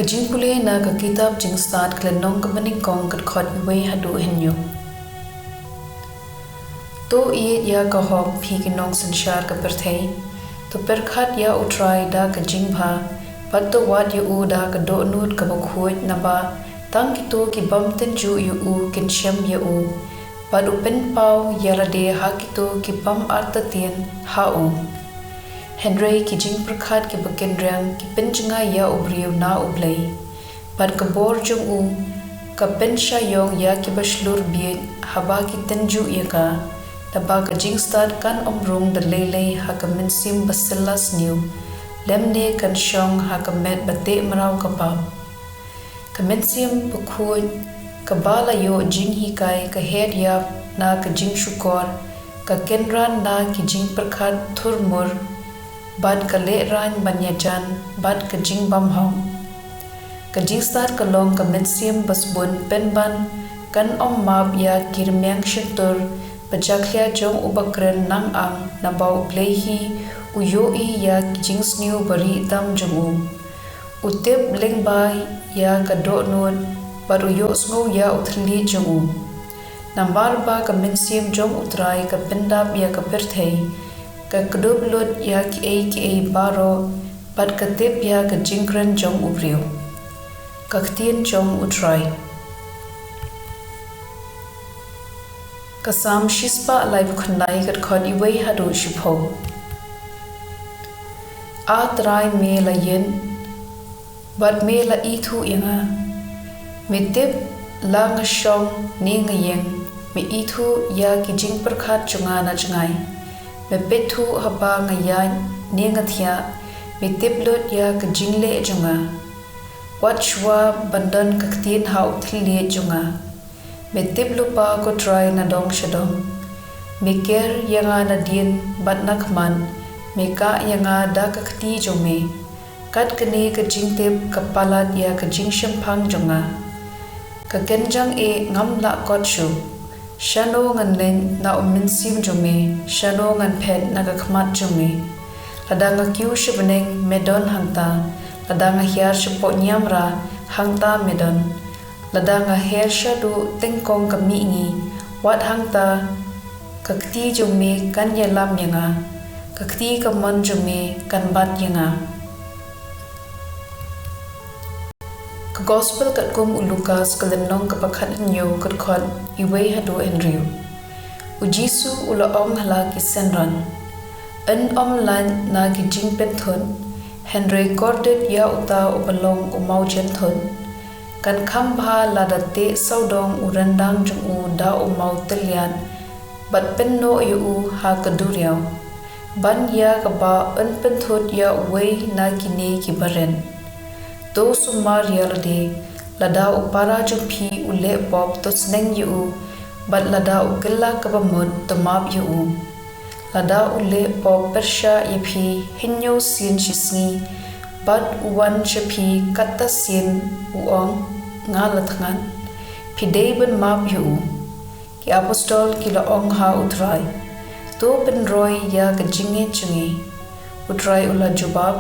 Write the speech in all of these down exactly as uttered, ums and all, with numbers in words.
Ka jingpule na ka kitab Jingstad, ka lynnong kaba nyngkong, ka dkhot uwei haduh hynñiew. To ïeit ïa ka hok, phi ki nongsynshar ka pyrthei. To pyrkhat ïa U Trai da ka jingbha, bad to wad ïa u da ka dohnud kaba khuid, naba tang kito ki bym tynjuh ïa u kin shem ïa u, bad u pynpaw ïa lade ha kito ki bym artatien ha u. Hynrei ki jingpyrkhat kiba kynriang ki pynjngai ïa u briew na U Blei, bad ka bor jong u ka pynshah ïong ïa kiba shlur bieit haba ki tynjuh ïa ka. Naba ka jingstad kan ym rung da lei lei ha ka mynsiem ba sylla sniew, lymne kan shong ha ka met ba teh mraw ka pap. Ka mynsiem bakhuid kaba la ïoh jinghikai ka her ïap na ka jingshukor, ka kynran na ki jingpyrkhat thurmur, bad ka lehraiñ ban ïajan bad ka jingbymhok. Ka jingstad ka long ka mynsiem ba sbun pynban, kan ym map ïa ki rmiang shyntur ba jakhlia jong u bakren nang ang, naba U Blei hi u ïohi ïa ki jingsniew ba rieh tam jong u. U tip lyngba ïa ka dohnud, bad u ïohsngew ïa u thylliej jong u. Namar ba ka mynsiem jong U Trai ka pyndap ïa ka pyrthei, ka kdup lut ïa kiei kiei baroh, bad ka tip ïa ka jingkren jong u briew. Ka ktien jong U Trai. Ka Salm shispah laiphew khyndai, ka dkhot uwei haduh shiphew. A Trai, me la ïeit, bad me la ithuh ïa nga. Me tip la nga shong ne nga ïeng, me ithuh ïa ki jingpyrkhat jong nga na jngai. Me peit thuh haba nga ïaid ne nga thiah, me tip lut ïa ka jingleh jong nga. Wat shuwa ban don ka ktien ha u thylliej jong nga. Me tip lypa, ko Trai, na dong sha dong. Me ker ïa nga nadien bad na khmat, me kah ïa nga da ka kti jong me. Kat kane ka jingtip ka palat ïa ka jingshemphang jong nga. Ka kynjang eh ngam lah kot shuh. Shano ngan leit na u mynsiem jong me, shano ngan phet na ka khmat jong me? Lada nga kiew sha bneng, me don hangta. Lada nga hiar shapoh niamra, hangta me don. Lada nga her shaduh tyngkong ka mihngi, wat hangta ka kti jong me kan ïalam ïa nga. Ka kti kamon jong me kan bat ïa nga. Ka Gospel katkum u Lukas, ka lynnong kaba khathynñiew, ka dkhot uwei haduh hynriew. U Jisu u la ong ha la ki synran: Yn ym lait na ki jingpynthut, hynrei kordit ïa uta uba long u mawjynthut. Kan kham bha lada teh sawdong u ryndang jong u da u mawtylliat, bad pynnoh ïa u ha ka duriaw, ban ïa kaba yn pynthut ïa uwei na kine kiba rit. To sumar ïa lade, lada u para jong phi u leh pop, to sneng ïa u, bad lada u kylla kaba mut, to map ïa u. Lada u leh pop pyrshah ïa phi hynñiew sien shisngi, bad u wan sha phi katta sien, u ong: Nga la thngan. Phi dei ban map ïa u. Ki apostol ki la ong ha U Trai: To pynroi ïa ka jingngeit jong ngi. U Trai u la jubab: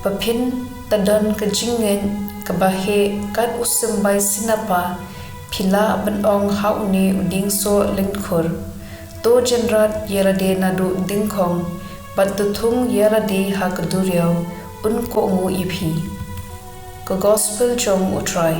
Ba phin da don ka jingngeit kaba heh kat u symbai sinapa, phi lah ban ong ha une u dieng soh lyngkhur: To jynrat ïa lade naduh dyngkhong, bad to thung ïa lade ha ka duriaw, un kohnguh ïa phi. Ka Gospel jong U Trai.